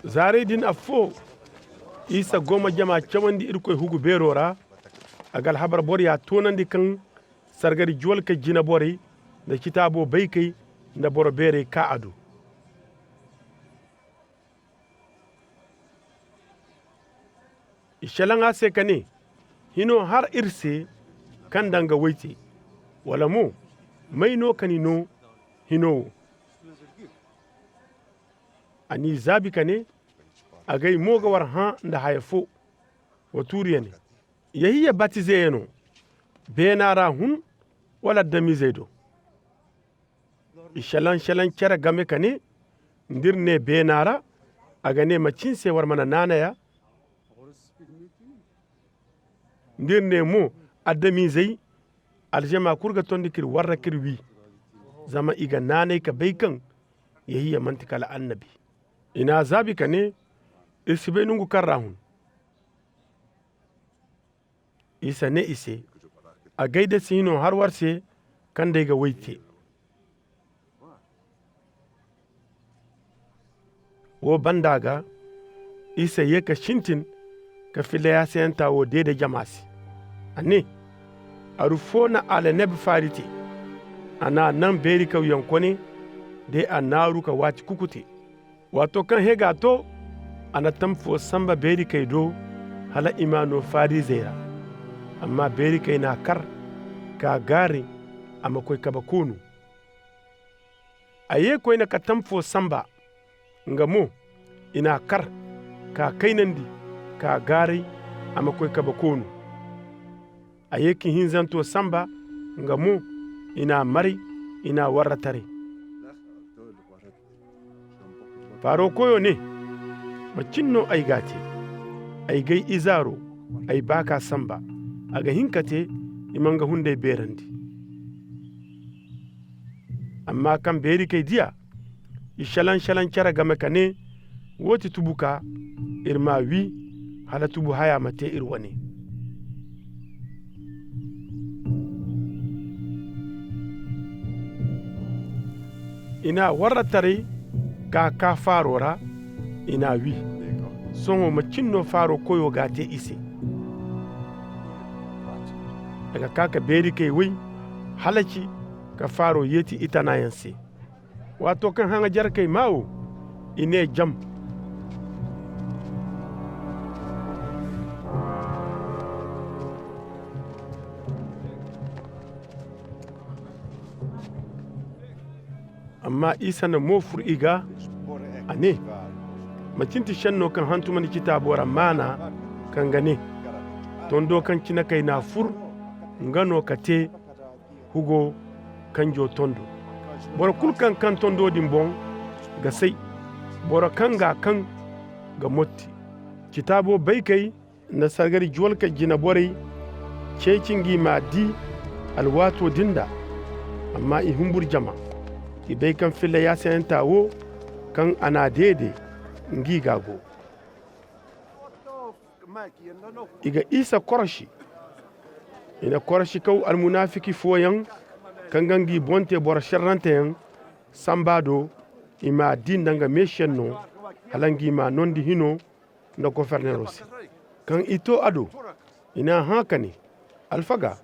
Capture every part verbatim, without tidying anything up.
Zaarey din affo, isa go ma jama cawandi Irkoy hugu beero ra. A ga alhabar boroya toonandi kaŋ sargari juwalkey jina borey nda citaabo baykey nda boro beerey kaa a do. I šelaŋ a se ka ne, hino har iri se kaŋ danga woy te, wala mo may no ka ni no hino wo? A n'i zaabi ka ne, agay mo ga war hã nda haya fo. Wa tuuri ya ne, yahiya batizeya no beena ra hun, wala adamizey do? I šelaŋ šelaŋ cere game ka ne, da iri ne beena ra, a ga ne macin se war mana naanay a? Da iri ne mo adamizey, alžama kulu ga tondi k'iri warra k'iri wi. Zama i ga naanay ka bay kaŋ yahiya manti kala annabi. I n'a zaabi ka ne, iri si bay nangu kaŋ ra hun. Isa ne i se, agay da si hino har war se kaŋ day ga woy te. Wo banda ga isa ye ka sintin ka filla yaasayanta wo deede jama se. A ne, aru fo na alaneb faari te. A n'a naŋ beerikawyaŋ kone day a naaru ka waati kuku te. Waato kaŋ hega to, a na tamfo samba beerikey do hala i m'a no farizey ra. Amma beerikey n'a kar k'a gaaray a ma koy kabe koonu. A ye koyne ka tamfo samba. Nga mo i n'a kar k'a kaynandi k'a gaaray a ma koy kabe koonu. A ye k'ihinzanto samba. Nga mo i n'a maray i n'a warra taray. Faaro koyo ne, macin no ay g'a te? Ay gay izaaro ay baaka samba. A ga hin ka te i ma nga hunday beerandi. Amma kaŋ beerikey di a, i šelaŋ šelaŋ care game ka ne, wo ti tubuka. Iri m'a wi hala tubu haya ma te iri wane. I n'a warra taray k'a kaa faaro ra. I n'a wi. Sohõ macin no faaro koyo g'a te i se? A ga kaa ka beerikey woy halaci ka faaro yeeti i tanayaŋ se. Waato kaŋ haŋajarakey maa wo, i ne jam. Amma isa na mo fur i gaa. A ne, macin ti šenno kaŋ hantumandi citaabo ra maana kaŋ ga ne, tondo kaŋ cine kay n'a fur, nga no ka te hugo kanjo tondo. Boro kulu kaŋ kaŋ tondo din boŋ ga say. Boro kaŋ g'a kaŋ ga motti. Citaabo baykey nda sargari juwalkey jina borey ceeci ngi m'a di alwaato din da. Amma i humbur jama. I bay kaŋ filla yaasayanta wo kaŋ a n'a deede ngi ga go. I ga isa korosi. I na korosi kaw almunaafiki fooyaŋ kaŋ ga ngi boŋ te boro šerranteyaŋ samba do. I m'a di nda nga meesenno hala ngi m'a nondi hino nda gofornero se. Kaŋ i to a do, i n'a hã ka ne, alfaga,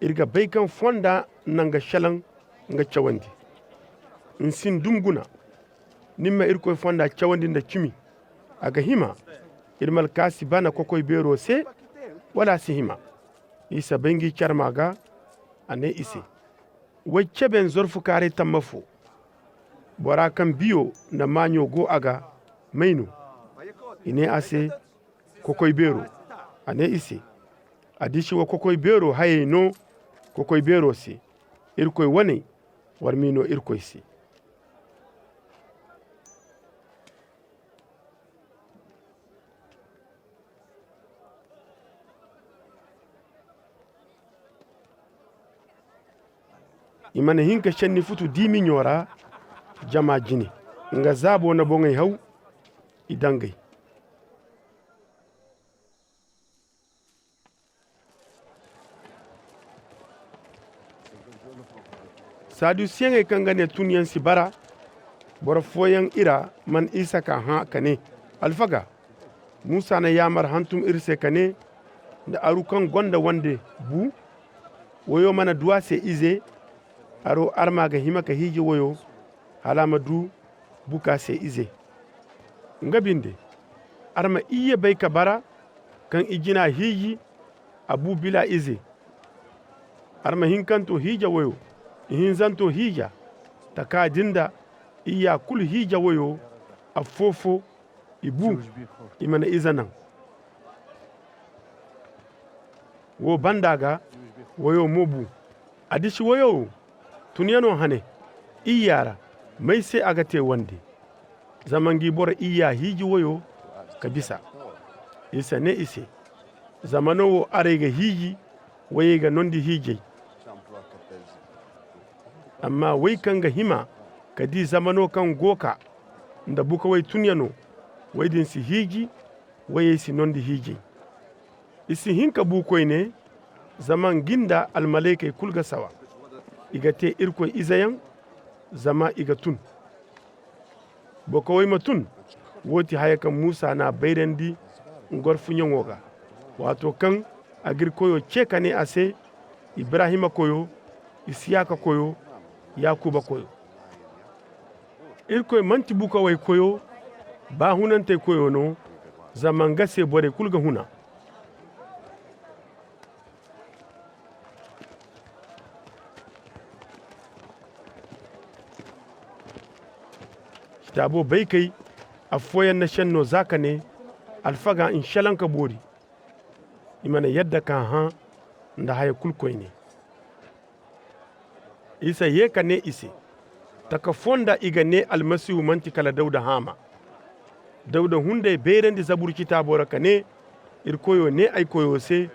iri ga bay kaŋ fonda na nga šelaŋ nga cawandi. Nsin dum guna. Ni ma irkoy fonda cawandi nda cimi. A ga hima iri ma alkaasi bana kokoy beero se, wala a si hima? Isa bay ngi carma ga. A ne i se, way cebe nzorfukaaray tamma fo. Bora kaŋ biyo nda maaɲo go a ga, may no? I ne a se, kokoy beero. A ne i se, addiši wa kokoy beero hayey no kokoy beero se. Irkoy waney war m'i no irkoy se. I mana hin ka šenni futu diimiɲo ra jama jine. Nga zaabo na boŋey haw i dangay. Sadusiyeŋey kaŋ ga ne tunyaŋ si bara, Boro fooyaŋ i ra mana isa ka hã ka ne, alfaga, musa na yaamar hantum iri se ka ne, nda aru kaŋ gonda wande bu, woyo mana du a se ize, aro arma ga hima ka hiiji woyo, hala a ma du buka se ize. Nga binde, arma iyye bay ka bara kaŋ i jina hiiji a bu bila ize. Arma hinkanto hiija woyo, ihinzanto hiija taka din da iyya kulu hiija woyo, affo-fo i bu, i mana ize naŋ. Wo banda ga woyo mo bu. Adisi woyo wo, tunyano hane iyya ra, may se a ga te wande? Zama ngi boro iyya hiiji woyo ka bisa. Isa ne i se, zamano wo arey ga hiiji, woyey ga nondi hiijey. Amma woy kaŋ ga hima ka di zamano kaŋ go ka nda bukawey tunyano, woy din si hiiji, woyey si nondi hiijey. I si hin ka bu koyne, zama ngi nda almalaykey kulu ga sawa. I ga te irkoy izeyaŋ, zama i ga tun. Bokawey ma tun. Wo ti haya kaŋ musa n'a bayrandi ngorfuɲaŋo ga, waato kaŋ a ga iri koyo ce ka ne a se, ibrahima koyo, isiyaka koyo, yakuba koyo. Irkoy manti bukawey koyo, ba hunantey koyo no, zama nga se borey kulu ga huna. Citaabo baykey affooyaŋ na senno za ka ne, alfaga nselaŋ ka boori. I mana yadda ka hã nda haya kulu koyne. Isa ye ka ne i se, taka fonda i ga ne almasihu manti kala dawda haama. Dawda hunday beerandi zabur citaabo ra ka ne, iri koyo ne ay koyo se,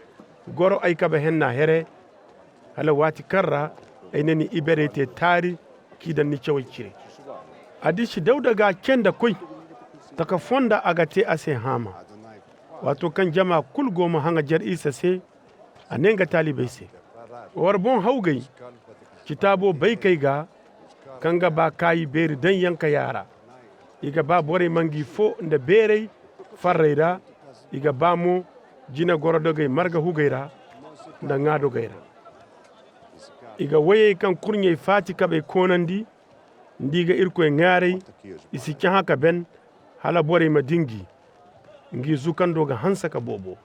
goro ay kabe henna here, hala waati kaŋ ra ay na ni iberey te taari k'i daŋ ni cawey cire. A disi dawda ga ce nda koy, taka fonda a ga te a se haama. Waato kaŋ jama kulu go ma haŋajer isa se, a ne nga taalibey se, war boŋ hawgay citaabo baykey ga, kaŋ ga ba kaayi beeri daŋyaŋ ka yaara. I ga ba borey ma ngi fo nda beeray farrey ra. I ga ba mo jine gorodogey marga hugey ra nda ŋaadogey ra. I ga woyey kaŋ kurɲey faati kabey koonandi, nda i ga irkoy ŋaaray. I si cahã ka ben hala borey ma di ngi. Ngi zukando ga hanse ka boobo.